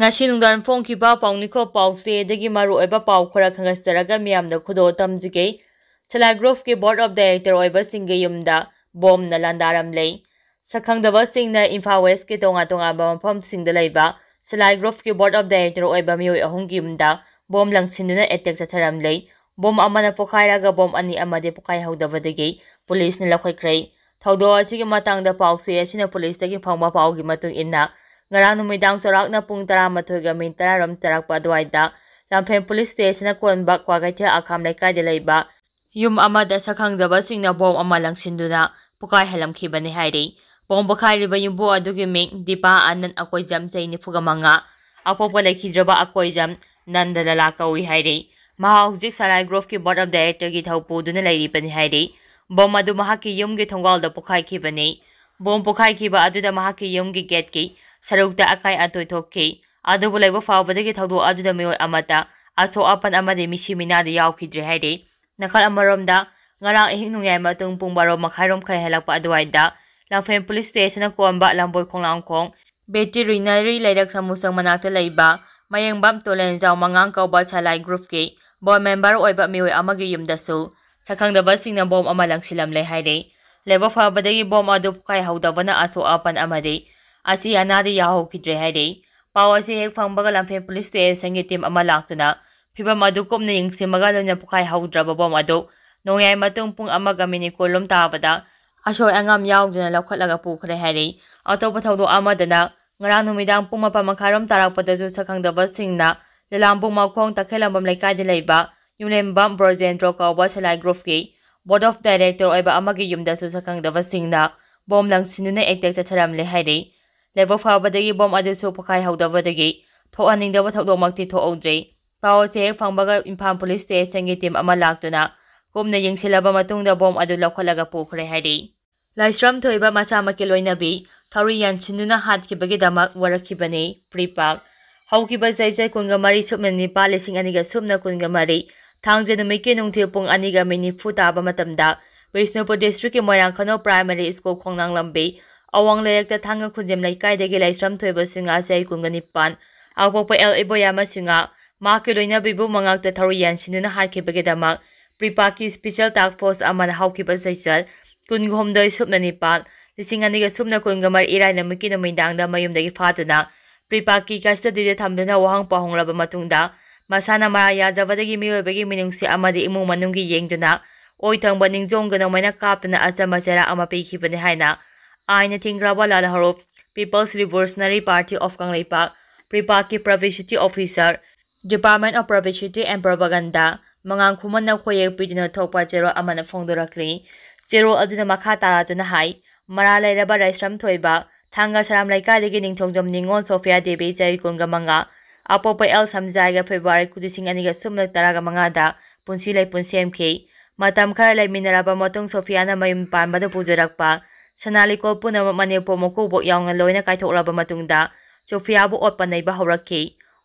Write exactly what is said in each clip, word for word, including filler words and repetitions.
ꯉꯁꯤ ꯅꯨꯡꯗꯥꯡ ꯐꯣꯡꯈꯤꯕ ꯄꯥꯎꯅꯤꯈꯣ ꯄꯥꯎꯆꯦꯗꯒꯤ ꯃꯔꯨꯑꯣꯏꯕ ꯄꯥꯎ ꯈꯔ ꯈꯪꯒꯠꯆꯔꯒ ꯃꯤꯌꯥꯝꯗ ꯈꯨꯗꯣꯜ ꯇꯝꯖꯒꯦ꯫ ꯁꯂꯥꯏ ꯒ꯭ꯔꯨꯞꯀꯤ ꯕꯣꯔꯗ ꯑꯣꯐ ꯗꯥꯏꯔꯦꯛꯇꯔ ꯑꯣꯏꯕꯁꯤꯡꯒꯤ ꯌꯨꯝꯗ ꯕꯣꯝꯅ ꯂꯥꯟꯗꯥꯔꯝꯂꯦ꯫ ꯁꯛꯈꯪꯗꯕꯁꯤꯡꯅ ꯏꯝꯐꯥꯜ ꯋꯦꯁꯀꯤ ꯇꯣꯉꯥꯟ ꯇꯣꯉꯥꯟꯕ ꯃꯐꯝꯁꯤꯡꯗ ꯂꯩꯕ ꯁꯂꯥꯏ ꯒ꯭ꯔꯨꯞꯀꯤ ꯕꯣꯔꯗ ꯑꯣꯐ ꯗꯥꯏꯔꯦꯛꯇꯔ ꯑꯣꯏꯕ ꯃꯤꯑꯣꯏ ꯑꯍꯨꯝꯒꯤ ꯌꯨꯝꯗ ꯕꯣꯝ ꯂꯪꯁꯤꯟꯗꯨꯅ ꯑꯦꯇꯦꯛ ꯆꯠꯊꯔꯝꯂꯦ꯫ ꯕꯣꯝ ꯑꯃꯅ ꯄꯣꯈꯥꯏꯔꯒ ꯕꯣꯝ ꯑꯅꯤ ꯑꯃꯗꯤ ꯄꯣꯈꯥꯏꯍꯧꯗꯕꯗꯒꯤ ꯄꯨꯂꯤꯁꯅ ꯂꯧꯈꯠꯈ꯭ꯔꯦ꯫ ꯊꯧꯗꯣꯛ ꯑꯁꯤꯒꯤ ꯃꯇꯥꯡꯗ ꯄꯥꯎꯆꯦ ꯑꯁꯤꯅ ꯄꯨꯂꯤꯁꯇꯒꯤ ꯐꯪꯕ ꯄꯥꯎꯒꯤ ꯃꯇꯨꯡ ꯏꯟꯅ, ꯉꯔꯥꯡ ꯅꯨꯃꯤꯗꯥꯡ ꯆꯥꯎꯔꯥꯛꯅ ꯄꯨꯡ ꯇꯔꯥꯃꯥꯊꯣꯏꯒ ꯃꯤꯅꯤꯠ ꯇꯔꯥꯔꯣꯝ ꯇꯥꯔꯛꯄ ꯑꯗꯨꯋꯥꯏꯗ ꯂꯝꯐꯦꯜ ꯄꯨꯂꯤꯁ ꯁ꯭ꯇꯦꯁꯟꯅ ꯀꯣꯟꯕ ꯀ꯭ꯋꯥꯀꯩꯊꯦꯜ ꯑꯈꯥꯝ ꯂꯩꯀꯥꯏꯗ ꯂꯩꯕ ꯌꯨꯝ ꯑꯃꯗ ꯁꯛꯈꯪꯗꯕꯁꯤꯡꯅ ꯕꯣꯝ ꯑꯃ ꯂꯪꯁꯤꯟꯗꯨꯅ ꯄꯣꯈꯥꯏꯍꯜꯂꯝꯈꯤꯕꯅꯤ ꯍꯥꯏꯔꯤ꯫ ꯕꯣꯝ ꯄꯣꯈꯥꯏꯔꯤꯕ ꯌꯨꯝꯕꯨ ꯑꯗꯨꯒꯤ ꯃꯤꯡ ꯗꯤꯄꯥ ꯑꯅꯟ ꯑꯀꯣꯏꯖꯝ, ꯆꯍꯤ ꯅꯤꯐꯨꯒ ꯃꯉꯥ, ꯑꯄꯣꯛꯄ ꯂꯩꯈꯤꯗ꯭ꯔꯕ ꯑꯀꯣꯏꯖꯝ ꯅꯟꯗꯂꯂꯥ ꯀꯧꯏ ꯍꯥꯏꯔꯤ꯫ ꯃꯍꯥꯛ ꯍꯧꯖꯤꯛ ꯁꯂꯥꯏ ꯒ꯭ꯔꯨꯞꯀꯤ ꯕꯣꯔꯗ ꯑꯣꯐ ꯗꯥꯏꯔꯦꯛꯇꯔꯒꯤ ꯊꯧ ꯄꯨꯗꯨꯅ ꯂꯩꯔꯤꯕꯅꯤ ꯍꯥꯏꯔꯤ꯫ ꯕꯣꯝ ꯑꯗꯨ ꯃꯍꯥꯛꯀꯤ ꯌꯨꯝꯒꯤ ꯊꯣꯡꯒꯥꯜꯗ ꯄꯣꯈꯥꯏꯈꯤꯕꯅꯤ꯫ ꯕꯣꯝ ꯄꯣꯈꯥꯏꯈꯤꯕ ꯑꯗꯨꯗ ꯃꯍꯥꯛꯀꯤ ꯌꯨꯝꯒꯤ ꯒꯦꯠꯀꯤ ꯁꯔꯨꯛꯇ ꯑꯀꯥꯏ ꯑꯇꯣꯏ ꯊꯣꯛꯈꯤ꯫ ꯑꯗꯨꯕꯨ ꯂꯥꯏꯕꯛ ꯐꯕꯗꯒꯤ ꯊꯧꯗꯣꯛ ꯑꯗꯨꯗ ꯃꯤꯑꯣꯏ ꯑꯃꯠꯇ ꯑꯁꯣꯛ ꯑꯄꯟ ꯑꯃꯗꯤ ꯃꯤꯁꯤ ꯃꯤꯅꯥꯗꯤ ꯌꯥꯎꯈꯤꯗ꯭ꯔꯦ ꯍꯥꯏꯔꯤ꯫ ꯅꯥꯀꯜ ꯑꯃꯔꯣꯝꯗ, ꯉꯔꯥꯡ ꯑꯍꯤꯡ ꯅꯣꯡꯌꯥꯏ ꯃꯇꯨꯡ ꯄꯨꯡ ꯕꯥꯔꯣ ꯃꯈꯥꯏꯔꯣꯝ ꯈꯔ ꯍꯦꯜꯂꯛꯄ ꯑꯗꯨꯋꯥꯏꯗ ꯂꯝꯐꯦꯜ ꯄꯨꯂꯤꯁ ꯁ꯭ꯇꯦꯁꯟꯅ ꯀꯣꯟꯕ ꯂꯝꯕꯣꯏ ꯈꯣꯡꯅꯥꯡꯈꯣꯡ ꯕꯦꯇꯤꯔꯤꯅꯔꯤ ꯂꯩꯔꯛ ꯁꯥꯃꯨꯁꯪ ꯃꯅꯥꯛꯇ ꯂꯩꯕ ꯃꯌꯦꯡꯕꯝ ꯇꯣꯂꯦꯟꯖꯥꯎ ꯃꯉꯥꯡ ꯀꯧꯕ ꯁꯂꯥꯏ ꯒ꯭ꯔꯨꯞꯀꯤ ꯕꯣꯔꯗ ꯃꯦꯝꯕꯔ ꯑꯣꯏꯕ ꯃꯤꯑꯣꯏ ꯑꯃꯒꯤ ꯌꯨꯝꯗꯁꯨ ꯁꯛꯈꯪꯗꯕꯁꯤꯡꯅ ꯕꯣꯝ ꯑꯃ ꯂꯪꯁꯤꯜꯂꯝꯂꯦ ꯍꯥꯏꯔꯤ꯫ ꯂꯥꯏꯕꯛ ꯐꯕꯗꯒꯤ ꯕꯣꯝ ꯑꯗꯨ ꯄꯣꯈꯥꯏꯍꯧꯗꯕꯅ ꯑꯁꯣꯛ ꯑꯄꯟ ꯑꯃꯗꯤ ꯑꯁꯤ ꯑꯅꯥꯗꯤ ꯌꯥꯎꯍꯧꯈꯤꯗ꯭ꯔꯦ ꯍꯥꯏꯔꯤ꯫ ꯄꯥꯎ ꯑꯁꯤ ꯍꯦꯛ ꯐꯪꯕꯒ ꯂꯝꯐꯦꯜ ꯄꯨꯂꯤꯁ ꯁ꯭ꯇꯦꯁꯟꯒꯤ ꯇꯤꯝ ꯑꯃ ꯂꯥꯛꯇꯨꯅ ꯐꯤꯕꯝ ꯑꯗꯨ ꯀꯨꯞꯅ ꯌꯦꯡꯁꯤꯟꯕꯒ ꯂꯣꯏꯅ ꯄꯣꯈꯥꯏꯍꯧꯗ꯭ꯔꯕ ꯕꯣꯝ ꯑꯗꯨ ꯅꯣꯡꯌꯥꯏ ꯃꯇꯨꯡ ꯄꯨꯡ ꯑꯃꯒ ꯃꯤꯅꯤꯠ ꯀꯨꯟ ꯂꯣꯝ ꯇꯥꯕꯗ ꯑꯁꯣꯏ ꯑꯉꯥꯝ ꯌꯥꯎꯗꯅ ꯂꯧꯈꯠꯂꯒ ꯄꯨꯈ꯭ꯔꯦ ꯍꯥꯏꯔꯤ꯫ ꯑꯇꯣꯞꯄ ꯊꯧꯗꯣꯛ ꯑꯃꯗꯅ, ꯉꯔꯥꯡ ꯅꯨꯃꯤꯗꯥꯡ ꯄꯨꯡ ꯃꯥꯄꯟ ꯃꯈꯥꯏꯔꯣꯝ ꯇꯥꯔꯛꯄꯗꯁꯨ ꯁꯛꯈꯪꯗꯕꯁꯤꯡꯅ ꯂꯤꯂꯥꯝꯕꯨꯡ ꯃꯈꯣꯡ ꯇꯈꯦꯜꯂꯝꯕꯝ ꯂꯩꯀꯥꯏꯗ ꯂꯩꯕ ꯌꯨꯝꯂꯦꯝꯕꯝ ꯕ꯭ꯔꯣꯖꯦꯟꯗ꯭ꯔꯣ ꯀꯧꯕ ꯁꯂꯥꯏ ꯒ꯭ꯔꯨꯞꯀꯤ ꯕꯣꯔꯗ ꯑꯣꯐ ꯗꯥꯏꯔꯦꯛꯇꯔ ꯑꯣꯏꯕ ꯑꯃꯒꯤ ꯌꯨꯝꯗꯁꯨ ꯁꯛꯈꯪꯗꯕꯁꯤꯡꯅ ꯕꯣꯝ ꯂꯪꯁꯤꯟꯗꯨꯅ ꯑꯦꯇꯦꯛ ꯆꯠꯊꯔꯝꯂꯦ ꯍꯥꯏꯔꯤ꯫ ꯂꯥꯏꯕꯛ ꯐꯕꯗꯒꯤ ꯕꯣꯝ ꯑꯗꯨꯁꯨ ꯄꯣꯈꯥꯏꯍꯧꯗꯕꯗꯒꯤ ꯊꯣꯛꯍꯟꯅꯤꯡꯗꯕ ꯊꯧꯗꯣꯛꯃꯛꯇꯤ ꯊꯣꯛꯍꯧꯗ꯭ꯔꯦ꯫ ꯄꯥꯎ ꯑꯁꯤ ꯍꯦꯛ ꯐꯪꯕꯒ ꯏꯝꯐꯥꯜ ꯄꯨꯂꯤꯁ ꯁ꯭ꯇꯦꯁꯟꯒꯤ ꯇꯤꯝ ꯑꯃ ꯂꯥꯛꯇꯨꯅ ꯀꯨꯞꯅ ꯌꯦꯡꯁꯤꯜꯂꯕ ꯃꯇꯨꯡꯗ ꯕꯣꯝ ꯑꯗꯨ ꯂꯧꯈꯠꯂꯒ ꯄꯨꯈ꯭ꯔꯦ ꯍꯥꯏꯔꯤ꯫ ꯂꯥꯏꯁ꯭ꯔꯝ ꯊꯣꯏꯕ ꯃꯁꯥꯃꯛꯀꯤ ꯂꯣꯏꯅꯕꯤ ꯊꯧꯔꯤ ꯌꯥꯟꯁꯤꯟꯗꯨꯅ ꯍꯥꯠꯈꯤꯕꯒꯤꯗꯃꯛ ꯋꯥꯔꯛꯈꯤꯕꯅꯤ꯫ ꯄ꯭ꯔꯤꯄꯥꯛ꯫ ꯍꯧꯈꯤꯕ ꯆꯩꯆꯠ ꯀꯨꯟꯒ ꯃꯔꯤ, ꯁꯨꯞꯅ ꯅꯤꯄꯥꯜ, ꯂꯤꯁꯤꯡ ꯑꯅꯤꯒ ꯁꯨꯞꯅ ꯀꯨꯟꯒ ꯃꯔꯤ, ꯊꯥꯡꯖ ꯅꯨꯃꯤꯠꯀꯤ ꯅꯨꯡꯊꯤꯜ ꯄꯨꯡ ꯑꯅꯤꯒ ꯃꯤꯅꯤꯠ ꯅꯤꯐꯨ ꯇꯥꯕ ꯃꯇꯝꯗ ꯕꯤꯁꯅꯨꯄꯨꯔ ꯗꯤꯁꯇ꯭ꯔꯤꯛꯀꯤ ꯃꯣꯏꯔꯥꯡꯈꯅꯧ ꯄ꯭ꯔꯥꯏꯃꯥꯔꯤ ꯁ꯭ꯀꯨꯜ ꯈꯣꯡꯅꯥꯡ ꯂꯝꯕꯤ ꯑꯋꯥꯡ ꯂꯩꯔꯛꯇ ꯊꯥꯡꯒ ꯈꯨꯟꯖꯦꯝ ꯂꯩꯀꯥꯏꯗꯒꯤ ꯂꯥꯏꯁ꯭ꯔꯝ ꯊꯣꯏꯕ ꯁꯤꯡꯍ, ꯆꯍꯤ ꯀꯨꯟꯒ ꯅꯤꯄꯥꯟ, ꯑꯄꯣꯛꯄ ꯑꯦꯜ ꯏꯕꯣꯌꯥꯃ ꯁꯤꯡꯍ ꯃꯍꯥꯛꯀꯤ ꯂꯣꯏꯅꯕꯤꯕꯨ ꯃꯉꯥꯛꯇ ꯊꯧꯔꯤ ꯌꯥꯟꯁꯤꯟꯗꯨꯅ ꯍꯥꯠꯈꯤꯕꯒꯤꯗꯃꯛ ꯄ꯭ꯔꯤꯄꯥꯛꯀꯤ ꯁ꯭ꯄꯤꯁꯦꯜ ꯇꯥꯛꯁ ꯐꯣꯔꯁ ꯑꯃꯅ ꯍꯧꯈꯤꯕ ꯆꯩꯆꯜ ꯀꯨꯟꯍꯨꯝꯗꯣꯏ ꯁꯨꯞꯅ ꯅꯤꯄꯥꯜ, ꯂꯤꯁꯤꯡ ꯑꯅꯤꯒ ꯁꯨꯞꯅ ꯀꯨꯟꯒ ꯃꯔꯤ ꯏꯔꯥꯏ ꯅꯨꯃꯤꯠꯀꯤ ꯅꯨꯃꯤꯗꯥꯡꯗ ꯃꯌꯨꯝꯗꯒꯤ ꯐꯥꯗꯨꯅ ꯄ꯭ꯔꯤꯄꯥꯛꯀꯤ ꯀꯁꯇꯗꯤꯗ ꯊꯝꯗꯨꯅ ꯋꯥꯍꯪ ꯄꯥꯎꯍꯪꯂꯕ ꯃꯇꯨꯡꯗ, ꯃꯁꯥꯅ ꯃꯔꯥ ꯌꯥꯖꯕꯗꯒꯤ ꯃꯤꯑꯣꯏꯕꯒꯤ ꯃꯤꯅꯨꯡꯁꯤ ꯑꯃꯗꯤ ꯏꯃꯨꯡ ꯃꯅꯨꯡꯒꯤ ꯌꯦꯡꯗꯨꯅ ꯑꯣꯏ ꯊꯪꯕ ꯅꯤꯡꯖꯣꯝꯒ ꯅꯣꯡꯃꯩꯅ ꯀꯥꯞꯇꯨꯅ ꯑꯆꯝꯕ ꯆꯩꯔꯥꯛ ꯑꯃ ꯄꯤꯈꯤꯕꯅꯤ ꯍꯥꯏꯅ ꯑꯥꯏꯟꯅ ꯊꯤꯡꯈ꯭ꯔꯕ ꯂꯥꯜꯍꯧꯔꯨꯞ People's Revolutionary Party of Kangleipak, ꯄ꯭ꯔꯤꯄꯥꯛꯀꯤ publicity officer, Department of Publicity and Propaganda, ꯃꯉꯥꯡ ꯈꯨꯃꯟꯅ ꯈꯣꯏꯌꯦꯛ ꯄꯤꯗꯨꯅ ꯊꯣꯛꯄ ꯆꯦꯔꯣꯜ ꯑꯃꯅ ꯐꯣꯡꯗꯣꯔꯛꯂꯤ꯫ ꯆꯦꯔꯣꯜ ꯑꯗꯨꯅ ꯃꯈꯥ ꯇꯥꯔꯗꯨꯅ ꯍꯥꯏ, ꯃꯔꯥ ꯂꯩꯔꯕ ꯔꯥꯏꯁ꯭ꯔꯝ ꯊꯣꯏꯕ, ꯊꯥꯡꯒ ꯁꯔꯥꯝ ꯂꯩꯀꯥꯏꯗꯒꯤ ꯅꯤꯡꯊꯧꯖꯝ ꯅꯤꯉꯣꯜ ꯁꯣꯐꯤꯌꯥ ꯗꯦꯕꯤ, ꯆꯍꯤ ꯀꯨꯟꯒ ꯃꯉꯥ, ꯑꯄꯣꯛꯄ ꯑꯦꯜ ꯁꯝꯖꯥꯏꯒ ꯐꯦꯕ꯭ꯔꯨꯋꯥꯔꯤ ꯂꯤꯁꯤꯡ ꯑꯅꯤꯒ ꯁꯨꯞꯅ ꯇꯔꯥꯒ ꯃꯉꯥꯗ ꯄꯨꯟꯁꯤ ꯂꯩꯄꯨꯟ ꯁꯦꯝꯈꯤ꯫ ꯃꯇꯝ ꯈꯔ ꯂꯩꯃꯤꯟꯅꯔꯕ ꯃꯇꯨꯡ ꯁꯣꯐꯤꯌꯥꯅ ꯃꯌꯨꯝ ꯄꯥꯟꯕꯗ ꯄꯨꯖꯔꯛꯄ ꯁꯅꯥ ꯂꯤꯛꯀꯣꯜ ꯄꯨꯝꯅꯃꯛ ꯃꯅꯦꯝꯄꯣꯛ ꯃꯀꯨꯕꯣꯛ ꯌꯥꯎꯅ ꯂꯣꯏꯅ ꯀꯥꯏꯊꯣꯛꯂꯕ ꯃꯇꯨꯡꯗ ꯁꯣꯐꯤꯌꯥꯕꯨ ꯑꯣꯠꯄ ꯅꯩꯕ ꯍꯧꯔꯛꯈꯤ꯫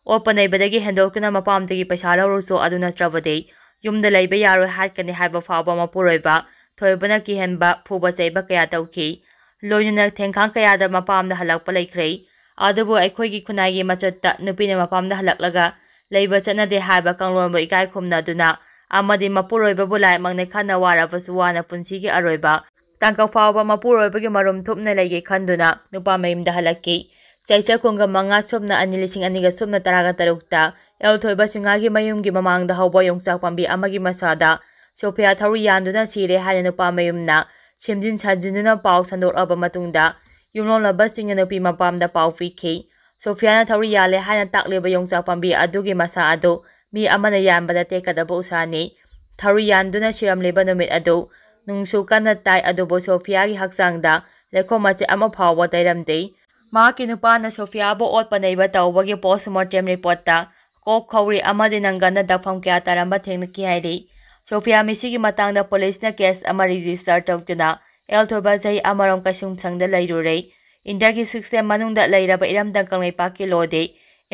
ꯑꯣꯠꯄ ꯅꯩꯕꯗꯒꯤ ꯍꯦꯟꯗꯣꯛꯇꯨꯅ ꯃꯄꯥꯝꯗꯒꯤ ꯄꯩꯁꯥ ꯂꯧꯔꯁꯨ ꯑꯗꯨ ꯅꯠꯇ꯭ꯔꯕꯗꯤ ꯌꯨꯝꯗ ꯂꯩꯕ ꯌꯥꯔꯣꯏ ꯍꯥꯏꯠꯀꯅꯤ ꯍꯥꯏꯕ ꯐꯥꯎꯕ ꯃꯄꯨꯔꯣꯏꯕ ꯊꯣꯏꯕꯅ ꯀꯤꯍꯟꯕ, ꯐꯨꯕ ꯆꯩꯕ ꯀꯌꯥ ꯇꯧꯈꯤ꯫ ꯂꯣꯏꯅꯅ ꯊꯦꯡꯈꯥꯡ ꯀꯌꯥꯗ ꯃꯄꯥꯝꯗ ꯍꯜꯂꯛꯄ ꯂꯩꯈ꯭ꯔꯦ꯫ ꯑꯗꯨꯕꯨ ꯑꯩꯈꯣꯏꯒꯤ ꯈꯨꯟꯅꯥꯏꯒꯤ ꯃꯆꯠꯇ ꯅꯨꯄꯤꯅ ꯃꯄꯥꯝꯗ ꯍꯜꯂꯛꯂꯒ ꯂꯩꯕ ꯆꯠꯅꯗꯦ ꯍꯥꯏꯕ ꯀꯥꯡꯂꯣꯟꯕꯨ ꯏꯀꯥꯏ ꯈꯨꯝꯅꯗꯨꯅ ꯑꯃꯗꯤ ꯃꯄꯨꯔꯣꯏꯕꯕꯨ ꯂꯥꯏꯃꯛꯅ ꯈꯟꯅ ꯋꯥꯔꯕꯁꯨ ꯋꯥꯅ ꯄꯨꯟꯁꯤꯒꯤ ꯑꯔꯣꯏꯕ ꯇꯥꯡꯀꯛ ꯐꯥꯎꯕ ꯃꯄꯨꯔꯣꯏꯕꯒꯤ ꯃꯔꯨꯝ ꯊꯨꯞꯅ ꯂꯩꯒꯦ ꯈꯟꯗꯨꯅ ꯅꯨꯄꯥ ꯃꯌꯨꯝꯗ ꯍꯜꯂꯛꯈꯤ꯫ ꯆꯩꯆꯠ ꯀꯨꯟꯒ ꯃꯉꯥ ꯁꯨꯞꯅ ꯑꯅꯤ ꯂꯤꯁꯤꯡ ꯑꯅꯤꯒ ꯁꯨꯞꯅ ꯇꯔꯥꯒ ꯇꯔꯨꯛꯇ ꯑꯦꯜ ꯊꯣꯏꯕ ꯁꯤꯡꯍꯒꯤ ꯃꯌꯨꯝꯒꯤ ꯃꯃꯥꯡꯗ ꯍꯧꯕ ꯌꯣꯡꯆꯥꯛ ꯄꯥꯝꯕꯤ ꯑꯃꯒꯤ ꯃꯁꯥꯗ ꯁꯣꯐꯤꯌꯥ ꯊꯧꯔꯤ ꯌꯥꯟꯗꯨꯅ ꯁꯤꯔꯦ ꯍꯥꯏꯅ ꯅꯨꯄꯥ ꯃꯌꯨꯝꯅ ꯁꯦꯝꯖꯤꯟ ꯁꯥꯖꯤꯟꯗꯨꯅ ꯄꯥꯎ ꯁꯟꯗꯣꯛꯂꯕ ꯃꯇꯨꯡꯗ ꯌꯨꯝꯂꯣꯟꯅꯕꯁꯤꯡꯅ ꯅꯨꯄꯤ ꯃꯄꯥꯝꯗ ꯄꯥꯎ ꯄꯤꯈꯤ꯫ ꯁꯣꯐꯤꯌꯥꯅ ꯊꯧꯔꯤ ꯌꯥꯜꯂꯦ ꯍꯥꯏꯅ ꯇꯥꯛꯂꯤꯕ ꯌꯣꯡꯆꯥꯛ ꯄꯥꯝꯕꯤ ꯑꯗꯨꯒꯤ ꯃꯁꯥ ꯑꯗꯨ ꯃꯤ ꯑꯃꯅ ꯌꯥꯟꯕꯗ ꯇꯦꯛꯀꯗꯕ ꯎꯁꯥꯅꯤ꯫ ꯊꯧꯔꯤ ꯌꯥꯟꯗꯨꯅ ꯁꯤꯔꯝꯂꯤꯕ ꯅꯨꯃꯤꯠ ꯑꯗꯨ ꯅꯨꯡꯁꯨ ꯀꯟꯅ ꯇꯥꯏ, ꯑꯗꯨꯕꯨ ꯁꯣꯐꯤꯌꯥꯒꯤ ꯍꯛꯆꯥꯡꯗ ꯂꯩꯈꯣꯝ ꯃꯆꯦꯠ ꯑꯃ ꯐꯥꯎꯕ ꯇꯩꯔꯝꯗꯦ꯫ ꯃꯍꯥꯛꯀꯤ ꯅꯨꯄꯥꯅ ꯁꯣꯐꯤꯌꯥꯕꯨ ꯑꯣꯠꯄ ꯅꯩꯕ ꯇꯧꯕꯒꯤ ꯄꯣꯁꯃꯣꯔꯇꯦꯝ ꯔꯤꯄꯣꯔꯠꯇ ꯀꯣꯛ ꯈꯧꯔꯤ ꯑꯃꯗꯤ ꯅꯪꯒꯟꯗ ꯗꯛꯐꯝ ꯀꯌꯥ ꯇꯥꯔꯝꯕ ꯊꯦꯡꯅꯈꯤ ꯍꯥꯏꯔꯤ꯫ ꯁꯣꯐꯤꯌꯥ ꯃꯤꯁꯤꯒꯤ ꯃꯇꯥꯡꯗ ꯄꯨꯂꯤꯁꯅ ꯀꯦꯁ ꯑꯃ ꯔꯦꯖꯤꯁꯇꯔ ꯇꯧꯗꯨꯅ ꯑꯦꯜ ꯊꯣꯏꯕ ꯆꯍꯤ ꯑꯃꯔꯣꯝ ꯀꯩꯁꯨꯝꯁꯪꯗ ꯂꯩꯔꯨꯔꯦ꯫ ꯏꯟꯗꯤꯌꯥꯒꯤ ꯁꯤꯁꯇꯦꯝ ꯃꯅꯨꯡꯗ ꯂꯩꯔꯕ ꯏꯔꯝꯗꯝ ꯀꯪꯂꯩꯄꯥꯛꯀꯤ ꯂꯣꯗꯤ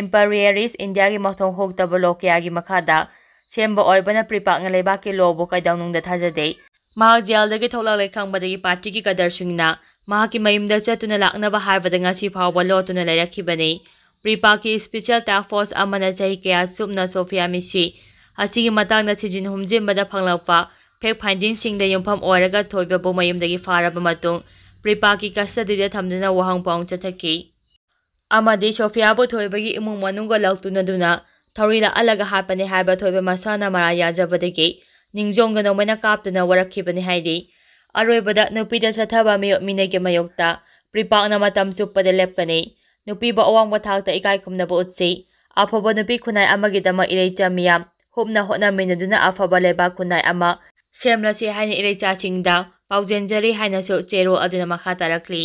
ꯏꯝꯄꯔꯤꯌꯔꯤꯁ ꯏꯟꯗꯤꯌꯥꯒꯤ ꯃꯊꯣꯡ ꯍꯣꯛꯇꯕ ꯂꯣ ꯀꯌꯥꯒꯤ ꯃꯈꯥꯗ ꯁꯦꯝꯕ ꯑꯣꯏꯕꯅ ꯄ꯭ꯔꯤꯄꯥꯛꯅ ꯂꯩꯕꯥꯛꯀꯤ ꯂꯣꯕꯨ ꯀꯩꯗꯧꯅꯨꯡꯗ ꯊꯥꯖꯗꯦ꯫ ꯃꯍꯥꯛ ꯖꯦꯜꯗꯒꯤ ꯊꯣꯛꯂꯛꯂꯦ ꯈꯪꯕꯗꯒꯤ ꯄꯥꯔꯇꯤꯒꯤ ꯀꯗꯔꯁꯤꯡꯅ ꯃꯍꯥꯛꯀꯤ ꯃꯌꯨꯝꯗ ꯆꯠꯇꯨꯅ ꯂꯥꯛꯅꯕ ꯍꯥꯏꯕꯗ ꯉꯁꯤ ꯐꯥꯎꯕ ꯂꯣꯠꯇꯨꯅ ꯂꯩꯔꯛꯈꯤꯕꯅꯤ꯫ ꯄ꯭ꯔꯤꯄꯥꯛꯀꯤ ꯏꯁꯄꯤꯁꯦꯜ ꯇꯥꯛꯁ ꯐꯣꯔꯁ ꯑꯃꯅ ꯆꯍꯤ ꯀꯌꯥ ꯆꯨꯞꯅ ꯁꯣꯐꯤꯌꯥ ꯃꯤꯁꯤ ꯑꯁꯤꯒꯤ ꯃꯇꯥꯡꯗ ꯊꯤꯖꯤꯟ ꯍꯨꯝꯖꯤꯟꯕꯗ ꯐꯪꯂꯛꯄ ꯐꯦꯛ ꯐꯥꯏꯟꯗꯤꯡꯁꯤꯡꯗ ꯌꯨꯝꯐꯝ ꯑꯣꯏꯔꯒ ꯊꯣꯏꯕꯕꯨ ꯃꯌꯨꯝꯗꯒꯤ ꯐꯥꯔꯕ ꯃꯇꯨꯡ ꯄ꯭ꯔꯤꯄꯥꯛꯀꯤ ꯀꯁꯇꯗꯤꯗ ꯊꯝꯗꯨꯅ ꯋꯥꯍꯪ ꯄꯥꯎ ꯆꯠꯊꯈꯤ꯫ ꯑꯃꯗꯤ ꯁꯣꯐꯤꯌꯥꯕꯨ ꯊꯣꯏꯕꯒꯤ ꯏꯃꯨꯡ ꯃꯅꯨꯡꯒ ꯂꯥꯎꯇꯨꯅꯗꯨꯅ ꯊꯧꯔꯤ ꯂꯥꯛꯍꯜꯂꯒ ꯍꯥꯠꯄꯅꯤ ꯍꯥꯏꯕ ꯊꯣꯏꯕ ꯃꯁꯥꯅ ꯃꯔꯥꯜ ꯌꯥꯖꯕꯗꯒꯤ ꯅꯤꯡꯖꯣꯡꯗ ꯅꯣꯡꯃꯩꯅ ꯀꯥꯞꯇꯨꯅ ꯋꯥꯔꯛꯈꯤꯕꯅꯤ ꯍꯥꯏꯔꯤ꯫ ꯑꯔꯣꯏꯕꯗ ꯅꯨꯄꯤꯗ ꯆꯠꯊꯕ ꯃꯤꯑꯣꯠ ꯃꯤꯅꯩꯒꯤ ꯃꯥꯌꯣꯛꯇ ꯄ꯭ꯔꯤꯄꯥꯛꯅ ꯃꯇꯝ ꯆꯨꯞꯄꯗ ꯂꯦꯞꯀꯅꯤ꯫ ꯅꯨꯄꯤꯕꯨ ꯑꯋꯥꯡꯕ ꯊꯥꯛꯇ ꯏꯀꯥꯏ ꯈꯨꯝꯅꯕ ꯎꯠꯁꯤ꯫ ꯑꯐꯕ ꯅꯨꯄꯤ ꯈꯨꯟꯅꯥꯏ ꯑꯃꯒꯤꯗꯃꯛ ꯏꯔꯩꯆꯥ ꯃꯤꯌꯥꯝ ꯍꯨꯞꯅ ꯍꯣꯠꯅꯃꯤꯟꯅꯗꯨꯅ ꯑꯐꯕ ꯂꯩꯕꯥꯛ ꯈꯨꯟꯅꯥꯏ ꯑꯃ ꯁꯦꯝꯂꯁꯤ ꯍꯥꯏꯅ ꯏꯔꯩꯆꯥꯁꯤꯡꯗ ꯄꯥꯎꯖꯦꯟꯖꯔꯤ ꯍꯥꯏꯅꯁꯨ ꯆꯦꯔꯣꯜ ꯑꯗꯨꯅ ꯃꯈꯥ ꯇꯥꯔꯛꯂꯤ꯫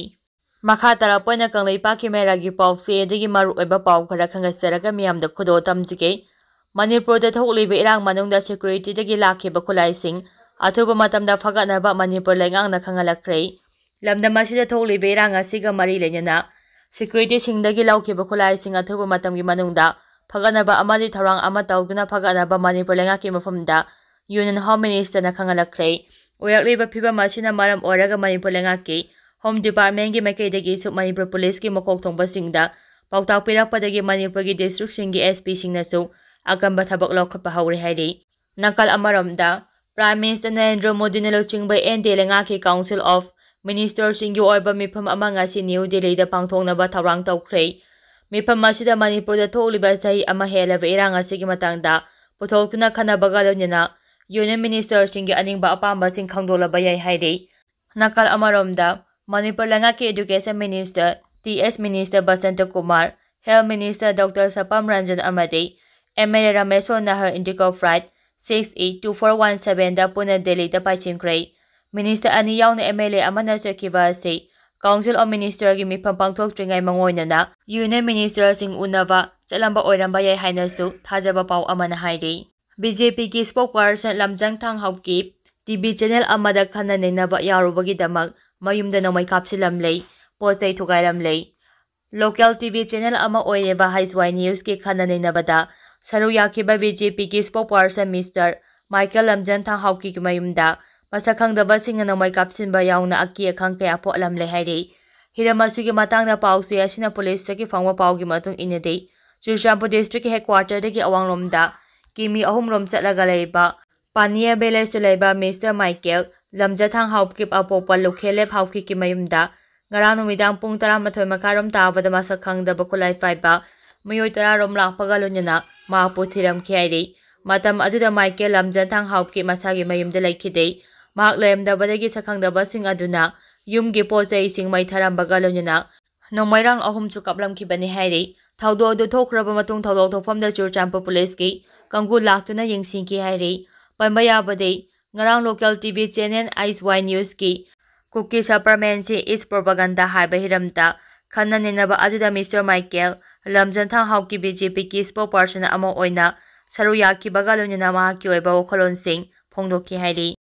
ꯃꯈꯥ ꯇꯥꯔꯛꯄ ꯑꯣꯏꯅ ꯀꯪꯂꯩꯄꯥꯛꯀꯤ ꯃꯩꯔꯥꯒꯤ ꯄꯥꯎꯆꯦꯗꯒꯤ ꯃꯔꯨꯑꯣꯏꯕ ꯄꯥꯎ ꯈꯔ ꯈꯪꯒꯠꯆꯔꯒ ꯃꯤꯌꯥꯝꯗ ꯈꯨꯗꯣꯜ ꯇꯝꯖꯒꯦ꯫ ꯃꯅꯤꯄꯨꯔꯗ ꯊꯣꯛꯂꯤꯕ ꯏꯔꯥꯡ ꯃꯅꯨꯡꯗ ꯁꯦꯀ꯭ꯌꯨꯔꯤꯇꯤꯗꯒꯤ ꯂꯥꯛꯈꯤꯕ ꯈꯨꯠꯂꯥꯏꯁꯤꯡ ꯑꯊꯨꯕ ꯃꯇꯝꯗ ꯐꯒꯠꯅꯕ ꯃꯅꯤꯄꯨꯔ ꯂꯩꯉꯥꯛꯅ ꯈꯪꯍꯜꯂꯛꯈ꯭ꯔꯦ꯫ ꯂꯝꯗꯝ ꯑꯁꯤꯗ ꯊꯣꯛꯂꯤꯕ ꯏꯔꯥꯡ ꯑꯁꯤꯒ ꯃꯔꯤ ꯂꯩꯅꯅ ꯁꯦꯀ꯭ꯌꯨꯔꯤꯇꯤꯁꯤꯡꯗꯒꯤ ꯂꯧꯈꯤꯕ ꯈꯨꯠꯂꯥꯏꯁꯤꯡ ꯑꯊꯨꯕ ꯃꯇꯝꯒꯤ ꯃꯅꯨꯡꯗ ꯐꯒꯠꯅꯕ ꯑꯃꯗꯤ ꯊꯧꯔꯥꯡ ꯑꯃ ꯇꯧꯗꯨꯅ ꯐꯒꯠꯅꯕ ꯃꯅꯤꯄꯨꯔ ꯂꯩꯉꯥꯛꯀꯤ ꯃꯐꯝꯗ ꯌꯨꯅꯤꯌꯟ ꯍꯣꯝ ꯃꯤꯅꯤꯁꯇꯔꯅ ꯈꯪꯍꯜꯂꯛꯈ꯭ꯔꯦ꯫ ꯑꯣꯏꯔꯛꯂꯤꯕ ꯐꯤꯕꯝ ꯑꯁꯤꯅ ꯃꯔꯝ ꯑꯣꯏꯔꯒ ꯃꯅꯤꯄꯨꯔ ꯂꯩꯉꯥꯛꯀꯤ ꯍꯣꯝ ꯗꯤꯄꯥꯔꯠꯃꯦꯟꯒꯤ ꯃꯥꯏꯀꯩꯗꯒꯤꯁꯨ ꯃꯅꯤꯄꯨꯔ ꯄꯨꯂꯤꯁꯀꯤ ꯃꯀꯣꯛ ꯊꯣꯡꯕꯁꯤꯡꯗ ꯄꯥꯎꯇꯥꯛ ꯄꯤꯔꯛꯄꯗꯒꯤ ꯃꯅꯤꯄꯨꯔꯒꯤ ꯗꯤꯁꯇ꯭ꯔꯤꯛꯁꯤꯡꯒꯤ ꯑꯦꯁ ꯄꯤꯁꯤꯡꯅꯁꯨ ꯑꯀꯟꯕ ꯊꯕꯛ ꯂꯧꯈꯠꯄ ꯍꯧꯔꯦ ꯍꯥꯏꯔꯤ꯫ ꯅꯥꯀꯜ ꯑꯃꯔꯣꯝꯗ, ꯄ꯭ꯔꯥꯏꯝ ꯃꯤꯅꯤꯁꯇꯔ ꯅꯔꯦꯟꯗ꯭ꯔ ꯃꯣꯗꯤꯅ ꯂꯨꯆꯤꯡꯕ ꯑꯦꯟ ꯗꯤ ꯑꯦ ꯂꯩꯉꯥꯛꯀꯤ ꯀꯥꯎꯟꯁꯤꯜ ꯑꯣꯐ ꯃꯤꯅꯤꯁꯇꯔꯁꯤꯡꯒꯤ ꯑꯣꯏꯕ ꯃꯤꯐꯝ ꯑꯃ ꯉꯁꯤ ꯅ꯭ꯌꯨ ꯗꯤꯜꯂꯤꯗ ꯄꯥꯡꯊꯣꯛꯅꯕ ꯊꯧꯔꯥꯡ ꯇꯧꯈ꯭ꯔꯦ꯫ ꯃꯤꯐꯝ ꯑꯁꯤꯗ ꯃꯅꯤꯄꯨꯔꯗ ꯊꯣꯛꯂꯤꯕ ꯆꯍꯤ ꯑꯃ ꯍꯦꯜꯂꯕ ꯏꯔꯥꯡ ꯑꯁꯤꯒꯤ ꯃꯇꯥꯡꯗ ꯄꯨꯊꯣꯛꯇꯨꯅ ꯈꯟꯅꯕꯒ ꯂꯣꯏꯅꯅ ꯌꯨꯅꯤꯌꯟ ꯃꯤꯅꯤꯁꯇꯔꯁꯤꯡꯒꯤ ꯑꯅꯤꯡꯕ ꯑꯄꯥꯝꯕꯁꯤꯡ ꯈꯪꯗꯣꯛꯂꯕ ꯌꯥꯏ ꯍꯥꯏꯔꯤ꯫ ꯅꯥꯀꯜ ꯑꯃꯔꯣꯝꯗ, ꯃꯅꯤꯄꯨꯔ ꯂꯩꯉꯥꯛꯀꯤ education minister T S minister Basanta Kumar, health minister doctor Sapam Ranjan ꯑꯃꯗꯤ ꯑꯦꯝ ꯑꯦꯜ ꯑꯦ ꯔꯥꯃꯦꯁꯣꯔ ꯅꯍꯔ IndiGo flight six E two four one ꯁꯕꯦꯟꯗ ꯄꯨꯟꯅ ꯗꯦꯜꯂꯤꯗ ꯄꯥꯏꯁꯤꯟꯈ꯭ꯔꯦ꯫ ꯃꯤꯅꯤꯁꯇꯔ ꯑꯅꯤ ꯌꯥꯎꯅ ꯑꯦꯝ ꯑꯦꯜ ꯑꯦ ꯑꯃꯅ ꯆꯠꯈꯤꯕ ꯑꯁꯤ ꯀꯥꯎꯟꯁꯤꯜ ꯑꯣꯐ ꯃꯤꯅꯤꯁꯇꯔꯒꯤ ꯃꯤꯐꯝ ꯄꯥꯡꯊꯣꯛꯇ꯭ꯔꯤꯉꯩ ꯃꯥꯡꯑꯣꯏꯅꯅ ꯌꯨꯅꯤꯌꯟ ꯃꯤꯅꯤꯁꯇꯔꯁꯤꯡ ꯎꯅꯕ ꯆꯠꯂꯝꯕ ꯑꯣꯏꯔꯝꯕ ꯌꯥꯏ ꯍꯥꯏꯅꯁꯨ ꯊꯥꯖꯕ ꯄꯥꯎ ꯑꯃꯅ ꯍꯥꯏꯔꯤ꯫ ꯕꯤ ꯖꯦ ꯄꯤꯒꯤ ꯁ꯭ꯄꯣꯛꯄꯔꯁꯟ ꯂꯝꯖꯪ ꯊꯥꯡꯍꯧꯀꯤ ꯇꯤ ꯚꯤ ꯆꯦꯅꯦꯜ ꯑꯃꯗ ꯈꯟꯅ ꯅꯩꯅꯕ ꯌꯥꯎꯔꯨꯕꯒꯤꯗꯃꯛ ꯃꯌꯨꯝꯗ ꯅꯣꯡꯃꯩ ꯀꯥꯞꯁꯤꯜꯂꯝꯂꯦ, ꯄꯣꯠ ꯆꯩ ꯊꯨꯒꯥꯏꯔꯝꯂꯦ꯫ ꯂꯣꯀꯦꯜ ꯇꯤ ꯚꯤ ꯆꯦꯅꯦꯜ ꯑꯃ ꯑꯣꯏꯔꯤꯕ ꯍꯩꯁ ꯋꯥꯏ ꯅ꯭ꯌꯨꯁꯀꯤ ꯈꯟꯅ ꯅꯩꯅꯕꯗ ꯁꯔꯨꯛ ꯌꯥꯈꯤꯕ ꯕꯤ ꯖꯦ ꯄꯤꯒꯤ ꯁ꯭ꯄꯣꯛꯄꯔꯁꯟ ꯃꯤꯁꯇꯔ ꯃꯥꯏꯀꯦꯜ ꯂꯝꯖꯟ ꯊꯥꯡꯍꯧꯀꯤꯒꯤ ꯃꯌꯨꯝꯗ ꯃꯁꯛ ꯈꯪꯗꯕꯁꯤꯡꯅ ꯅꯣꯡꯃꯩ ꯀꯥꯞꯁꯤꯟꯕ ꯌꯥꯎꯅ ꯑꯀꯤ ꯑꯈꯪ ꯀꯌꯥ ꯄꯣꯛꯂꯝꯂꯦ ꯍꯥꯏꯔꯤ꯫ ꯍꯤꯔꯝ ꯑꯁꯤꯒꯤ ꯃꯇꯥꯡꯗ ꯄꯥꯎꯆꯦ ꯑꯁꯤꯅ ꯄꯨꯂꯤꯁꯇꯒꯤ ꯐꯪꯕ ꯄꯥꯎꯒꯤ ꯃꯇꯨꯡ ꯏꯟꯅꯗꯤ, ꯆꯨꯔꯆꯥꯟꯄꯨꯔ ꯗꯤꯁꯇ꯭ꯔꯤꯛꯀꯤ ꯍꯦꯗꯀ꯭ꯋꯥꯇꯔꯗꯒꯤ ꯑꯋꯥꯡꯂꯣꯝꯗ ꯀꯤꯃꯤ ꯑꯍꯨꯝ ꯔꯣꯝ ꯆꯠꯂꯒ ꯂꯩꯕ ꯄꯥꯅꯤꯌꯥ ꯚꯤꯂꯦꯖꯇ ꯂꯩꯕ ꯃꯤꯁꯇꯔ ꯃꯥꯏꯀꯦꯜ ꯂꯝꯖꯊꯥꯡ ꯍꯥꯎꯀꯤꯞ ꯑꯄꯣꯛꯄ ꯂꯨꯈꯦꯂꯦꯞ ꯍꯥꯎꯀꯤꯞꯀꯤ ꯃꯌꯨꯝꯗ ꯉꯔꯥꯡ ꯅꯨꯃꯤꯗꯥꯡ ꯄꯨꯡ ꯇꯔꯥꯃꯥꯊꯣꯏ ꯃꯈꯥꯏꯔꯣꯝ ꯇꯥꯕꯗ ꯃꯁꯛ ꯈꯪꯗꯕ ꯈꯨꯠꯂꯥꯏ ꯄꯥꯏꯕ ꯃꯤꯑꯣꯏ ꯇꯔꯥꯔꯣꯝ ꯂꯥꯛꯄꯒ ꯂꯣꯏꯅꯅ ꯃꯍꯥꯛꯄꯨ ꯊꯤꯔꯝꯈꯤ ꯍꯥꯏꯔꯤ꯫ ꯃꯇꯝ ꯑꯗꯨꯗ ꯃꯥꯏꯀꯦꯜ ꯂꯝꯖꯊꯥꯡ ꯍꯥꯎꯀꯤꯞ ꯃꯁꯥꯒꯤ ꯃꯌꯨꯝꯗ ꯂꯩꯈꯤꯗꯦ꯫ ꯃꯍꯥꯛ ꯂꯩꯔꯝꯗꯕꯗꯒꯤ ꯁꯛꯈꯪꯗꯕꯁꯤꯡ ꯑꯗꯨꯅ ꯌꯨꯝꯒꯤ ꯄꯣꯠ ꯆꯩꯁꯤꯡ ꯃꯩ ꯊꯥꯔꯝꯕꯒ ꯂꯣꯏꯅꯅ ꯅꯣꯡꯃꯩꯔꯥꯡ ꯑꯍꯨꯝꯁꯨ ꯀꯥꯞꯂꯝꯈꯤꯕꯅꯤ ꯍꯥꯏꯔꯤ꯫ ꯊꯧꯗꯣꯛ ꯑꯗꯨ ꯊꯣꯛꯈ꯭ꯔꯕ ꯃꯇꯨꯡ ꯊꯧꯗꯣꯛ ꯊꯣꯛꯐꯝꯗ ꯆꯨꯔꯆꯥꯟꯄꯨꯔ ꯄꯨꯂꯤꯁꯀꯤ ꯀꯥꯡꯕꯨ ꯂꯥꯛꯇꯨꯅ ꯌꯦꯡꯁꯤꯟꯈꯤ ꯍꯥꯏꯔꯤ꯫ ꯄꯟꯕ ꯌꯥꯕꯗꯤ, ꯉꯔꯥꯡ local T V channel H Y Newsꯀꯤ ꯀꯨꯀꯤ ꯁꯄꯔꯃꯦꯟꯁꯤ ꯏꯁ ꯄ꯭ꯔꯣꯄꯥꯒꯟꯗꯥ ꯍꯥꯏꯕ ꯍꯤꯔꯝꯗ ꯈꯟꯅ ꯅꯩꯅꯕ ꯑꯗꯨꯗ mister Michael Lamjanthang Haokip B J Pꯒꯤ spokesperson ꯑꯃ ꯑꯣꯏꯅ ꯁꯔꯨꯛ ꯌꯥꯈꯤꯕꯒ ꯂꯣꯏꯅꯅ ꯃꯍꯥꯛꯀꯤ ꯑꯣꯏꯕ ꯋꯥꯈꯜꯂꯣꯟꯁꯤꯡ ꯐꯣꯡꯗꯣꯛꯈꯤ ꯍꯥꯏꯔꯤ꯫